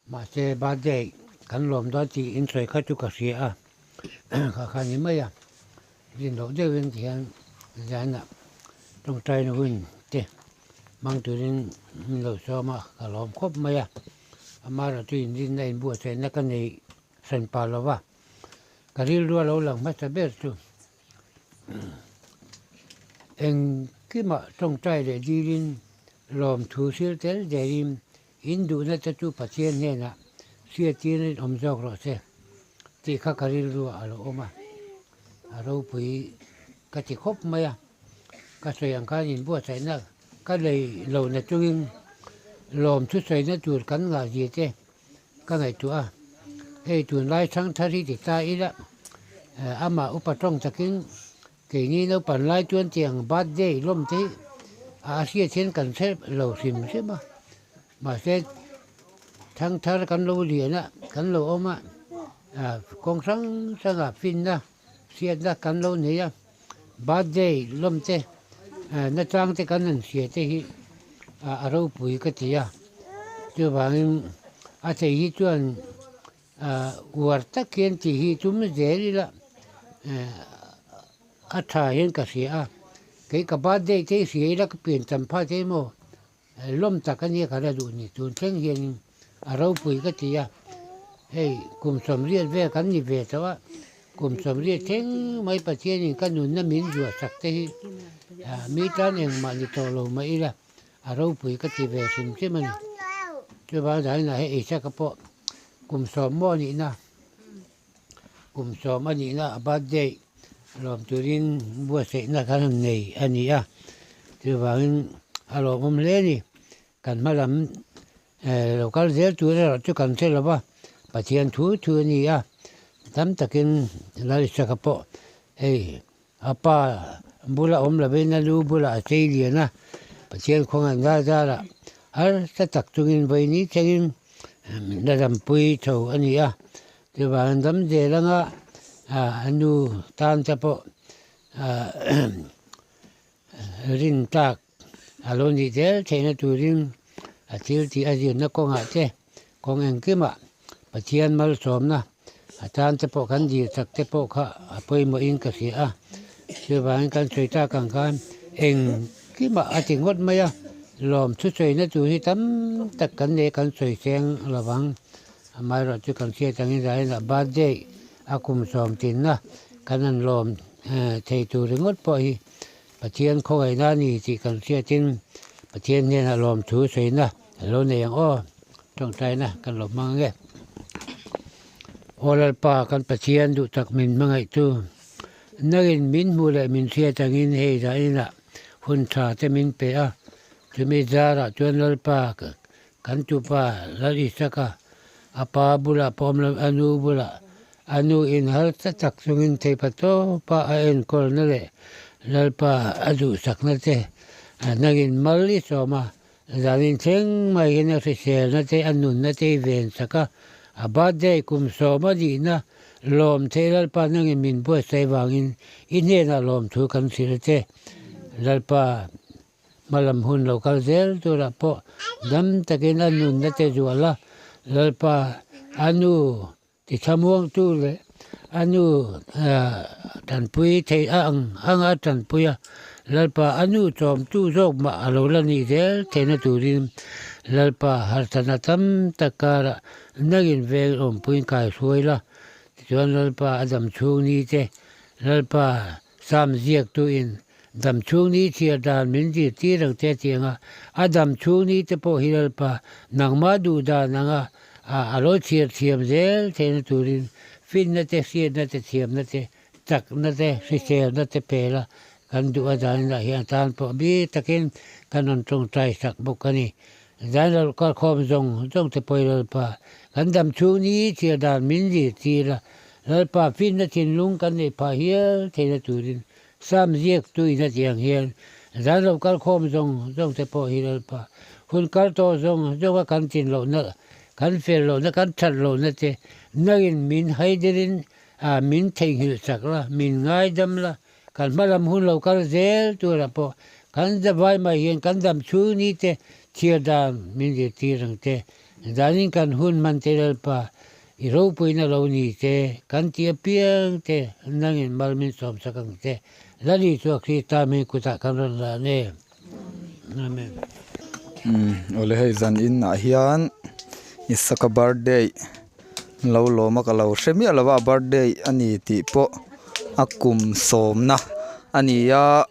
Mahse birthday kan lawm dawn tih in sawi kha chu ka hria a, kha kha ni mai a, rin loh deuhin ti hian zanah tawngtaina hun te hmang turin min lo sawm a, ka lawm khawp mai a, amaherawhchu inrinna inbuatsaihna ka nei hran pah lo va, ka rilru a lo lang hmasa ber chu engkimah tawngtai leh dilin lawmthu thil tel derin In duhna te chu Pathian hnenah hriattirin awm zawk rawh se tih kha ka rilru ah a lo awm a, a ropui ka ti khawp mai a, ka sawi ang khan inbuatsaihna ka nei lo na chungin lawm thusawina tur kan ngah zia te ka ngaihtuah a, hei tunlai thangthar hi ti ta ila amah upa tawng takin Keini naupan lai chuan tiang birthday lawm te hi a hriat hian kan hre lo hrim hrim a, mahse thangthar kan lo lian a, kan lo awm a, kawng hrang hrangah finna hriatna kan lo nei a, birthday lawm te nachang te kan han hria te hi a ropui ka ti a, chuvangin a thei hi chuan Uar tak hian tih hi tum zel ila a tha hian ka hria a, kei ka birthday te hi hria ila ka pian tam phah te emaw lawm tak a nia ka la duh ni tun thleng hianin a ropui ka ti a, hei kum 80 vel kan ni ve tawh a, kum 80 thleng mai Pathianin ka nunna min zuah sak te hi mi tan engmah ni tawh lo mah ila. A ropui ka ti ve hrim hrim a ni. Chuvang danin ah hei Isaka pawh kum 10 maw a nihna, kum 10 a nihna a birthday lawm turin buatsaihna khan an nei a ni a. Chuvangin a lawmawm hle a ni. Kan hma lam lo kal zel tur erawh chu kan hre lo va, Pathian thu thu a ni a. Tam takin Lal Isaka pawh hei A pa bula awm lovin a lu bulah a chei lian a, Pathian khawngaih zar zarah harsa tak chungin vawiini thlengin la dampui tho a ni a. Chuvangin dam zel anga a nu tan te pawh rin tlak a lo nih zel theihna turin a thil tih a zirna kawngah te kawng engkimah Pathian malsawmna a tan te pawh kan dil chak te pawh kha a pawimawhin ka hria a, chuvangin kan sawi tak ang khan engkimah a ti ngawt mai a, lawm thuchawina tur hi tam tak kan nei kan sawi seng lovang, amaherawhchu chu kan hriat angin zaninah birthday a kum 10 tinna kan han lawm thei tur ringawt pawh hi Pathian khawngaihna a ni tih kan hriatin Pathian hnenah lawmthu sawiina a lo nei ang aw, tawngtaina kan lo hmang ang e. Aw Lalpa kan Pathian duh tak min hmangaihtu, nangin min hmuh leh min hriat angin hei dah inah hun tha te min pe a, chumi zarah chuan Lalpa kan tupa Lal Isaka a pa bulah pawh awm lo a nu bulah A nu in harsa tak chungin theipa tawpa a enkawlna leh Lalpa a duhsakna te nangin mal i sawm a, zanin thleng mai hian a hriselna te a nunna te i ven sak a, a birthday kum 10 a nihna lawm thei Lalpa nangin min buatsaih vangin i hnenah lawmthu kan hrilh che. Lalpa hmalam hun lo kal zel turah pawh dam takin a nunna te zual a, Lalpa a nu Ti thlamuangtu leh a nu tanpui theih a ang anga tanpui a, Lalpa a nu chawmtu zawk mah a lo la nih zel theihna turin Lalpa harsatna tam tak karah nangin veng awmpuiin kai hruai la, tichuan Lalpa a dam chhung ni te Lalpa Sam ziaktuin dam chhung ni chhiar dan min zirtir ang che tih anga a dam chhung ni te pawh hi Lalpa nangmah duh dan anga a lo chhiar thiam zel theihna turin finna te, hriatna te, thiamna te, chakna te, hriselna te pe la kan duh a danin lah hian tan pawh bik takin kan rawn tawngtai sak bawk a ni. Zan lo kalkhawm zawng zawng te pawh hi Lalpa kan dam chhung ni chhiar dan min zirtir a, Lalpa finna thinlung kan neih phah hial theihna turin Sam ziak tuina tih ang hian zan lo kalkhawm zawng zawng te pawh hi Lalpa hun kal tawh zawng zawnga kan chin lohna, kan fel lohna, kan that lohna te nangin min haiderin min theihnghilh sak la, min ngaidam la, kan hmalam hun lo kal zel turah pawh kan zavai mai hian kan dam chhung ni te chhiar dan min zirtir ang che. Zanin kan hun hman te Lalpa, i ropuina lo ni te, kan ti apiang te nangin mal min sawmsak ang che. Lal Isua Krista hming kutah kan rawn lan e. Amen. Awle hei zan in ah hian Isaka birthday lo lawm a ka lo hre miah lo a birthday a ni tih pawh a kum sawmna a ni a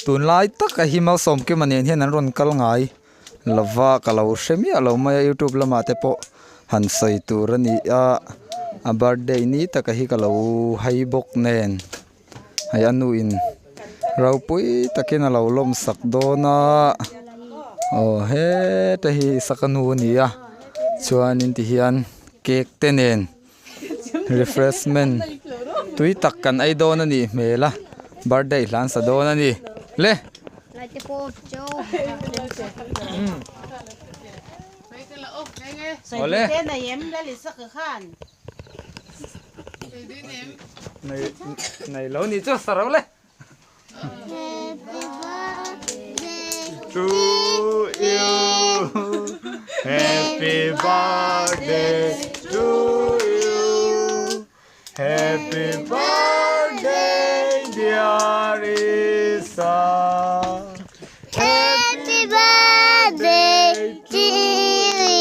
tunlai taka hi Malsawmkima nen hian an rawn kal ngai lova ka lo hre miah lo mai a youtube lamah te pawh han sawi tur a ni a a birthday ni taka hi ka lo hai bawk nen hei a nu in ropui takin a lo lawm sak dawn a aw heta hi saka nu a ni a chuanin tihian cake te nen refreshment tui tak kan ei dawn a nih hmel a birthday hlan sa dawn a ni le. Awle. Nei lo ni chu sa ro le. To you Happy birthday to you Happy birthday dear Isa Happy birthday to you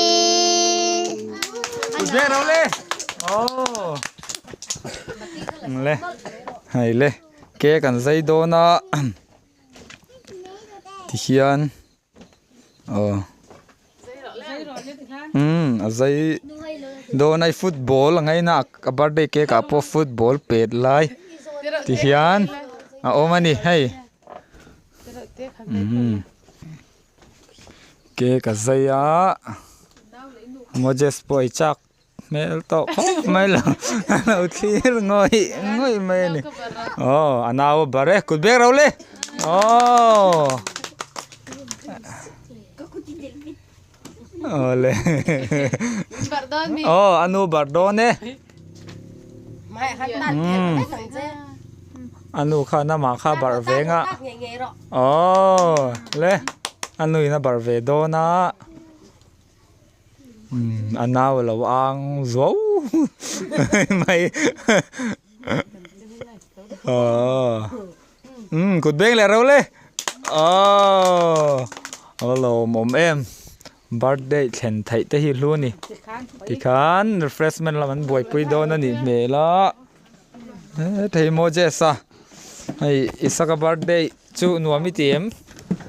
Kut beng ro le Oh Le Hei le Cake an zai dawn a tihian aw umm a zai dawn a football a ngaina a birthday cake ah pawh football pet lai tihian a awm a ni hei umm cake a zai a Moses pawh ei chak. Hmel tawh khawp mai lo a lo thlir ngawih ngawih mai a ni aw a nau a bar e kut bek ro le aw awle aw a nu bar dawn e a nu khan amah kha bar ve nga aw le a nu in a bar ve dawn a. A nau a lo ang zuau mai aw umm kut beng leh ro le aw a lawmawm em birthday thlen theih te hi hlu a ni tikhan refreshment lam an buaipui dawn a nih hmel a hethei Moses a hei Isaka birthday Chu nuam i ti em?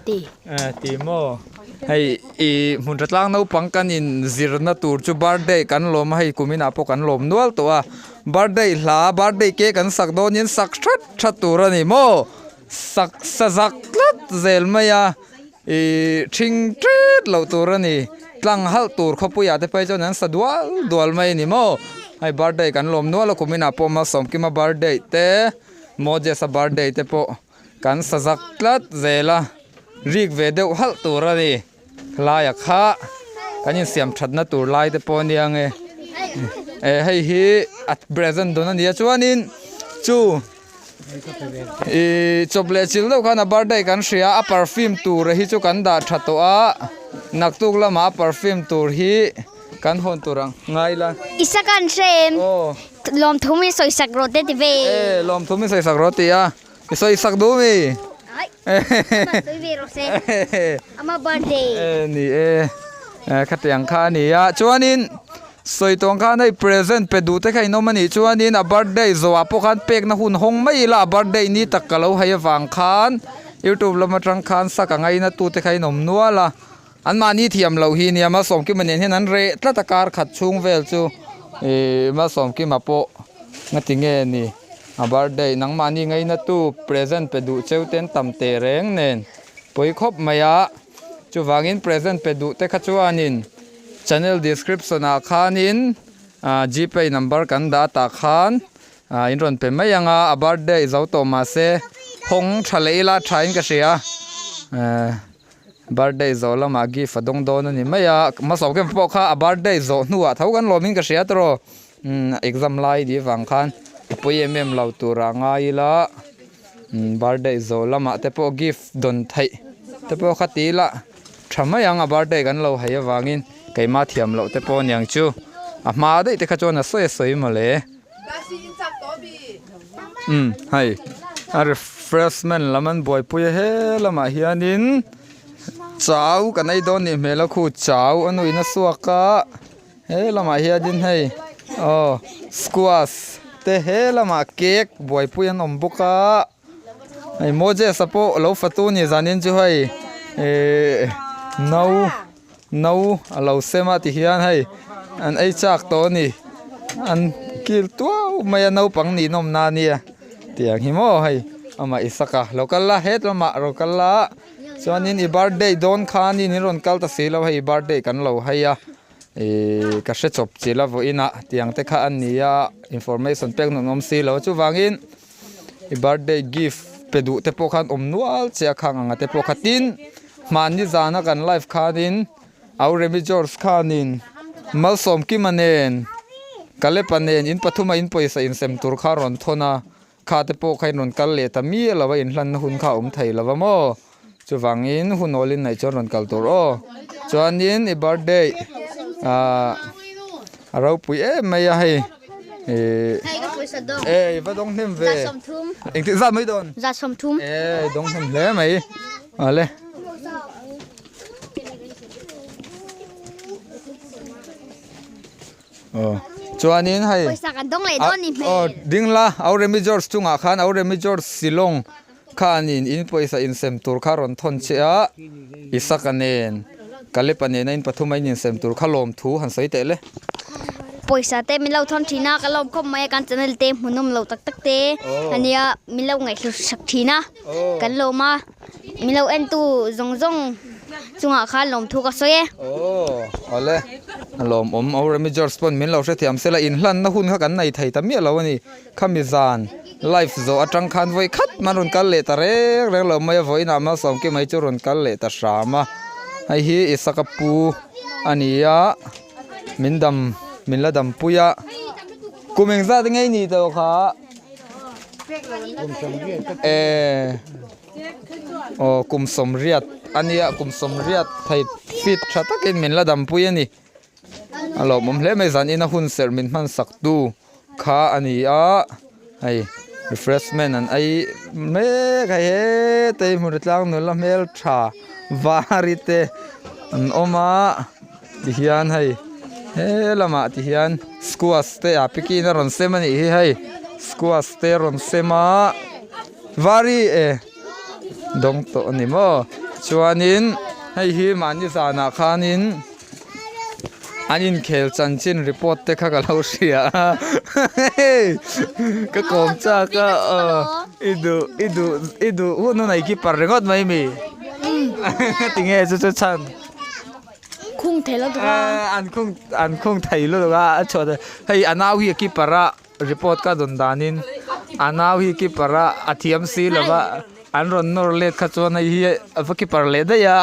Ti. Eh, ti maw? Hei, i hmun tha tlang naupang kan in zirna tur chu birthday kan lawm a, hei kumin ah pawh kan lawm nual tawh a. Birthday hla, birthday cake kan sak dawn hian sak that that tur a ni maw? Sak sa zak tlat zel mai a, i thing tret loh tur a ni. Tlang halh tur khawpuiah te phei chuan an sa dual dual mai a ni maw? Hei birthday kan lawm nual a, kumin ah pawh Malsawmkima birthday te, Moses-a birthday te pawh. Kan sa zak tlat zel a, rik ve deuh halh tur a ni. Hlaia kha kan insiam thatna tur lai te pawh a nia nge. Eh hei hi a present dawn a nia chuanin chu ih chawp leh chil deuh khan a birthday kan hria a perfume tur hi chu kan dah tha tawh a, naktuk lamah a perfume tur hi kan hawn tur ang ngai ila. Isa kan hre em? Aw. Lawmthu min sawisak rawh te ti ve. Eh lawmthu min sawisak rawh ti a. I sawisak duh mi? Ai. Ama sawi ve rawh se. Ama birthday. Eh ni e. Eh khatiang kha a ni a. Chuanin sawi tawng khan hei present pe duh te kha in awm a nih chuanin a birthday zawhah pawh khan pekna hun hawng mai ila a birthday ni tak ka lo hai avang khan youtube lam atang khan sak a ngaina tu te kha in awm nual a. Anmahni thiam loh hi nia Malsawmkima nen hian an reh tlat a kar khat chhung vel chu ih Malsawmkima pawh ngati nge ni a birthday nangmahni ngaina tu present pe duh cheu ten tam teh reng nen pawi khawp mai a chuvangin present pe duh te kha chuanin channel description ah khanin ah gpay number kan dah tah khan ah in rawn pe mai ang a a birthday zo tawh mahse hawng tha leh ila tha in ka hria eh. Birthday zawh lamah gift a dawng dawn a ni mai a, hmasawm kem pawh kha a birthday zawh hnuah tho kan lawmin ka hria tawh umm exam lai tih avang khan a pawi em em lo turah ngai ila umm birthday zawh lamah te pawh gift dawn theih te pawh kha ti ila tha mai ang a birthday kan lo hei avangin. Keimah thiam loh te pawh aniang chu a hma daih te kha chuan a sawi a sawi mawle. Umm hei a refreshment lam an buaipui a he lamah hianin chau kan ei dawn nih hmel a khu chau a nuin a suak a he lamah hianin hei aw squash te he lamah cake buaipui an awm bawk a. Hei Moses a pawh lo fatu ni zanin chu hei ihh no no a lo sem a ti hian hei an ei chak tawh a ni an kil tuau mai a naupang nih nawm na ania tiang hi maw hei amah Isaka lo kal la het lamah lo kal la chuanin i birthday dawn khanin in rawn kal ta si lo hei i birthday kan lo hei a. Ihh ka hre chawp chilh a vawiin ah tiang te kha a ni a information pek nuam awm si lo a chuvangin i birthday gift pe duh te pawh khan awm nual che a khang anga te pawh kha tin hmanni zana kan live khanin au Remi George khanin Malsawmkima nen Kalepa nen in pathuma in pawisa insem tur kha a rawn thawn a. Kha te pawh kha in rawn kal leh ta miah lo a, inhlanna hun kha a awm thei lo va maw? Chuvangin hun awl in neih chuan rawn kal tur aw. Chuanin i birthday ah a ropui em mai a hei ih e i va dawng hnem ve engtik zat mai dawn? E i dawng hnem hle mai awle. Aw chuanin hei Pawisa kan dawng leh dawn ni hmel. Aw ding la Auremi George chungah khan Auremi George Shillong khanin in pawisa insem tur kha rawn thawn che a Isaka nen Kalepa nena in pathum a in insem tur kha lawm thu han sawi teh le. Pawisa te min lo thawn thin a ka lawm khawp mai a kan channel te hmuhnawm lo tak tak te ania min lo ngaihhlut sak thin a kan lawm a. Min lo entu zawng zawng chungah khan lawmthu ka sawi e. Aw, awle. A lawmawm. Aw Remi George pawn min lo hrethiam sela inhlanna hun kha kan nei thei ta miah lo a ni. Khami zan live zawh atang khan vawi khat man rawn kal leh ta reng reng lo mai a, vawiinah Malsawmki mai chu rawn kal leh ta hram a. Hei hi Isaka pu a ni a, min dam, min la dampui a. Kum engzat ngei ni tawh kha? Ehh aw kum sawmriat a nia kum sawmriat thei fit tha takin min la dampui a ni a lawmawm hle mai zanin a hun serh min hman sak tu kha a ni a hei refreshment an ei mek a hetei hmun tlang nula hmeltha vari te an awm a. Tihian hei he lamah tihian squash te a pikin a rawn sem a nih hi hei squash te a rawn sem a vari e dawng tawh a ni maw chuanin hei hi mahni zanah khanin an inkhel chanchin report te kha ka lo hria a hei ka kawm chak a aw i duh i duh i duh hun hun a i keeper ringawt mai mi tinge chu chu chhan. Khung thei lo tuk a. An khung an khung thei lo tuk a a chhuat a hei a nau hi a keeper a report ka dawn danin a nau hi keeper a a thiam si lo va an rawn nawr let kha chuan hei hi a va keeper leh daih a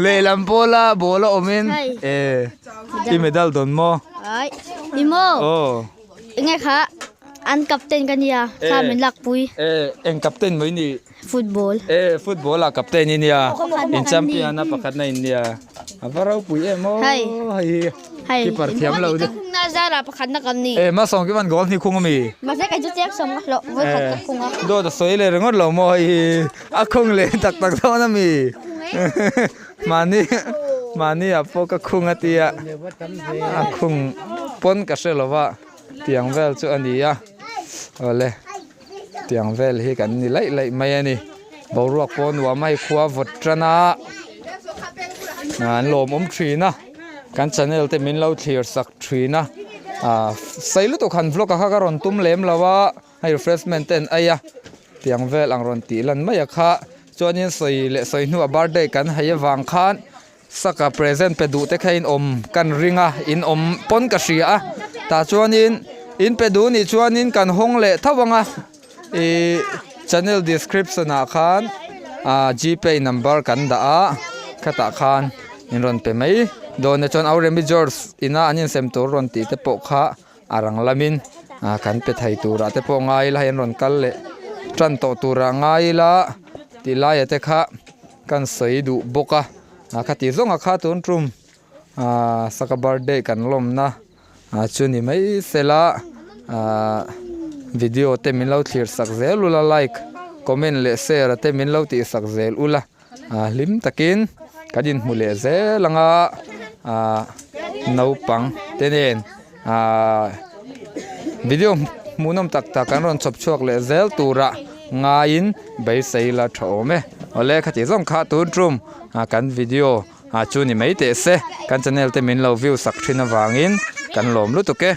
lehlam pawla ball a awm in e i medal dawn maw i maw enge kha an captain ka nia kha min lakpui e eng captain mai ni. Football. E football ah captain i nia in champion a pakhat na in nia a va ropui em aw Hei. hei Hei. keeper thiam lo Ka khung na zara pakhat na kan ni. E masawng ki man goal ni khung ami. Mahse kai chu chiang sawm ka hlawh vawi khat ka khung a. Dawt a sawi leh ringawt lo maw hei hi a khung leh tak tak dawn ami. Mahni mahni ah pawh ka khung a tia a khung pawn ka hre lo va tiang vel chu a ni a awle. Tiang vel hi kan ni laih laih mai a ni boruak pawh nuam a hei khua vawt tan a an lawmawm thin a kan channel te min lo thlir sak thin a ah sei lutuk han vlog a kha ka rawn tum lem lo a hei refreshment te an ei a tiang vel ang rawn tih lan mai a kha chuanin sawi leh sawi hnuah birthday kan hei avang khan Saka present pe duh te kha in awm kan ring a, in awm pawn ka hria a, tah chuanin in pe duh nih chuanin kan hawng leh tho ang a, ih channel description ah khan ah gpay number kan dah a, khatah khan in rawn pe mai dawn e chuan Auremi George ina an insem tur rawn tih te pawh kha a rang lamin ah kan pe thei turah te pawh ngai ila hei an rawn kal leh tan tawh turah ngai ila tih laia te kha. Kan sawi duh bawk a, a khati zawnga kha tun tum Aaa saka birthday kan lawmna ah chu ni mai sela aaa video te min lo thlir sak zel ula like comment leh share te min lo tih sak zel ula ah hlim takin kan inhmu leh zel anga aaa naupang te nen aaa video hmuhnawm tak tak an rawn chhawp chhuak leh zel tura ngaiin beisei la tha awm e awle khati zawng kha tun tum kan video. Ah chu ni mai teh se, kan channel te min lo view sak thin avangin kan lawm lutuk e.